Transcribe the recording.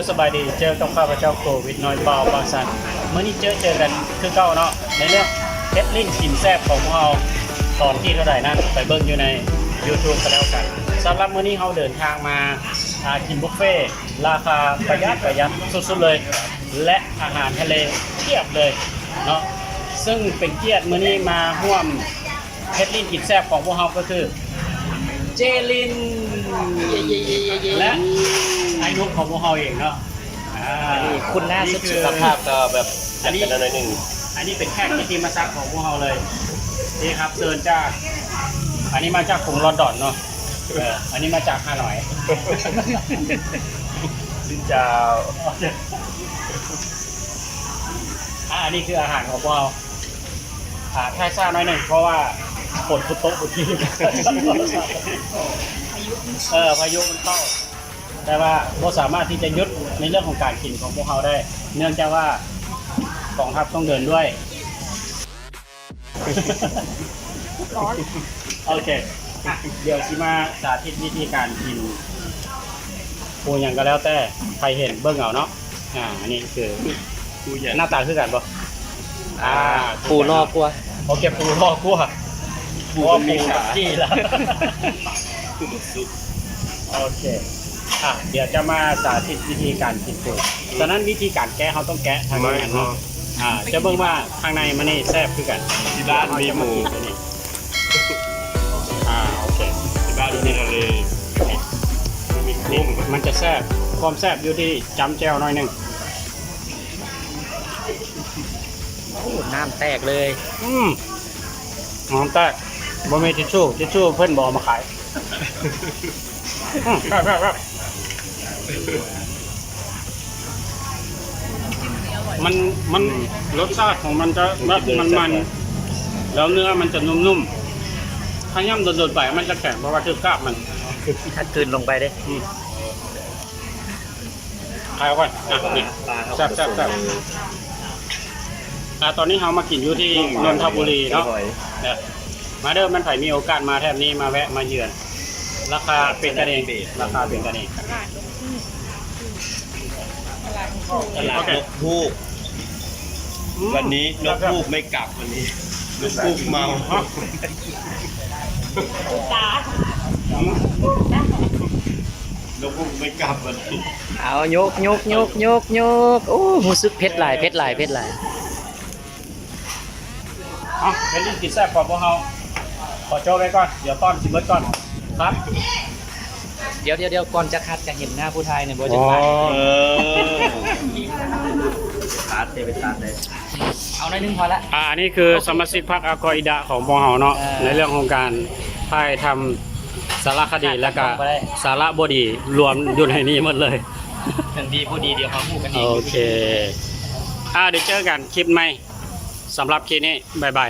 ສະບາຍດີ ເຈີກັບຂ້າພະເຈົ້າໂຄວິດນ້ອຍ ບ່າວປາກຊັນ. ມື້ນີ້ເຈີ ເຈີກັນຄືເກົ່າເນາະ ໃນເລື່ອງເຮັດລິ້ນກິນແຊບຂອງພວກເຮົາ ຕອນທີເທົ່າໃດນັ້ນ ໄປເບິ່ງຢູ່ໃນ YouTube ກໍແລ້ວກັນ. ສຳລັບມື້ນີ້ເຮົາເດີນທາງມາ ອ່າ ກິນບຸບເຟ ລາຄາປະຢັດ ປະຢັດສຸດໆເລີຍ ແລະ ອາຫານທະເລພຽບເລີຍເນາະ ເຊິ່ງເປັນກຽດມື້ນີ້ມາຮ່ວມ ເຮັດລິ້ນກິນແຊບຂອງພວກເຮົາກໍຄື ເຈລິນ ເຢ້ໆໆໆໆ ແລະ ອ້າຍໜຸ່ມຂອງພວກເຮົາເອງເນາະ. ອ່າ ອັນນີ້ຄຸ້ນໜ້າສຸດໆ ສະພາບກໍແບບ ອັນນີ້ ຈັດກັນໜ້ອຍໜຶ່ງ. ອັນນີ້ເປັນແຂກກິດຕິມະສັກຂອງພວກເຮົາເລີຍ ທີ່ຮັບເຊີນຈາກ ອັນນີ້ມາຈາກກຸງລອນດອນເນາະ. ເອີ ອັນນີ້ມາຈາກຮ່າໂນ້ຍ. ຊິນເຈົ້າ. ອ່າ ອັນນີ້ຄືອາຫານຂອງພວກເຮົາ. ອ່າ ຖ້າຊ້າໜ້ອຍໜຶ່ງ ເພາະວ່າຝົນຕົກເມື່ອກີ້ ເອີ ພາຍຸມັນເຂົ້າ ແຕ່ວ່າບໍ່ສາມາດທີ່ຈະຢຸດໃນເລື່ອງຂອງການກິນຂອງພວກເຮົາໄດ້ ເນື່ອງຈາກວ່າກອງທັບຕ້ອງເດີນດ້ວຍ. ໂອເຄ ອ່ະ ດຽວຊິມາສາທິດວິທີການກິນ ປູຫຍັງກໍແລ້ວແຕ່ ໃຜເຫັນເບິ່ງເອົາເນາະ. ອ່າ ອັນນີ້ຄື ປູຫຍັງ ໜ້າຕາຄືກັນບໍ່? ອ່າ ອ່າ ປູຫຼໍ່ກວ່າ. ໂອເຄ ປູຫຼໍ່ກວ່າ ປູ ເພາະວ່າປູມັນມີຂາ ປູມັນກີ້ລະ ປູມັນສຸກ. ໂອເຄ ອ່ະ ດຽວຈະມາສາທິດວິທີການກິນປູ. ສະນັ້ນວິທີການແກະ ເຮົາຕ້ອງແກະທາງນີ້ເນາະ. ອ່າ ຈະເບິ່ງວ່າທາງໃນມັນນີ້ແຊບຄືກັນ. ທີ່ບ້ານມີໝູ. ອ່າ ໂອເຄ ທີ່ບ້ານມີທະເລ ມີກຸ້ງ ມັນຈະແຊບ ຄວາມແຊບຢູ່ທີ່ຈ້ຳແຈ່ວໜ້ອຍໜຶ່ງ. ໂອ້ ນ້ຳແຕກເລີຍ. ອືມ ນ້ຳແຕກ ບໍ່ມີທິດຊູ ທິດຊູເພິ່ນບໍ່ເອົາມາຂາຍ. ອືມ ແຊບໆໆ. ມັນ ມັນ ອືມ ລົດຊາດຂອງມັນຈະແບບມັນໆ ແລ້ວເນື້ອມັນຈະນຸ້ມໆ ຖ້າຫຍ້ຳດົນໆໄປມັນຈະແຂງ ເພາະວ່າຖືກກາບມັນ ຖ້າກືນລົງໄປເດ້. ອືມ ຄາຍອອກກ່ອນ. ອ່ະ ນີ້ ແຊບໆໆ. ອ່າ ຕອນນີ້ເຮົາມາກິນຢູ່ທີ່ນົນທະບູລີເນາະ. ມາເດີ ແມ່ນໃຜມີໂອກາດມາແຖບນີ້ ມາແວະມາເຢືອນ ລາຄາເປັນກັນເອງ ລາຄາເປັນກັນເອງ. ຕະຫຼາດນົກ ຕະຫຼາດນົກ ຕະຫຼາດນົກຮູ້. ອືມ ວັນນີ້ນົກຮູ້ໄມ່ກັບ ວັນນີ້ນົກຮູ້ເມົາ. ຕາ ອືມ ນົກຮູ້ໄມ່ກັບ ວັນນີ້. ເອົາ ຍົກໆໆໆໆ. ໂອ້ ຮູ້ສຶກເຜັດຫຼາຍ ເຜັດຫຼາຍ ເຜັດຫຼາຍ. ເອົາ ເຮັດລິ້ນກິນແຊບຂອງພວກເຮົາ ຂໍໂຈ້ໄວ້ກ່ອນ ດຽວຕອນຊິເບິດກ່ອນຄັດ. ດຽວໆໆ ກ່ອນຈະຄັດ ຈະເຫັນໜ້າຜູ້ຖ່າຍແດ່ບໍ່? ອໍ ຈະປາດ. ເອີ ຕັດເດ້ ໄປຕັດເດ້. ເອົາໜ້ອຍໜຶ່ງພໍລະ. ອ່າ ອັນນີ້ຄືສະມາຊິກພັກອາກອອິດະຂອງພວກເຮົາເນາະ. ເອີ ໃນເລື່ອງຂອງການຖ່າຍທຳສາລະຄະດີ ແລະກະສາລະບໍ່ດີ ລວມຢູ່ໃນນີ້ໝົດເລີຍ. ເຖິງດີບໍ່ດີ ດຽວເຮົາຮູ້ກັນເອງ. ໂອເຄ ອ່າ ດຽວເຈີກັນຄລິບໃໝ່. ສຳລັບຄລິບນີ້ ບາຍບາຍ.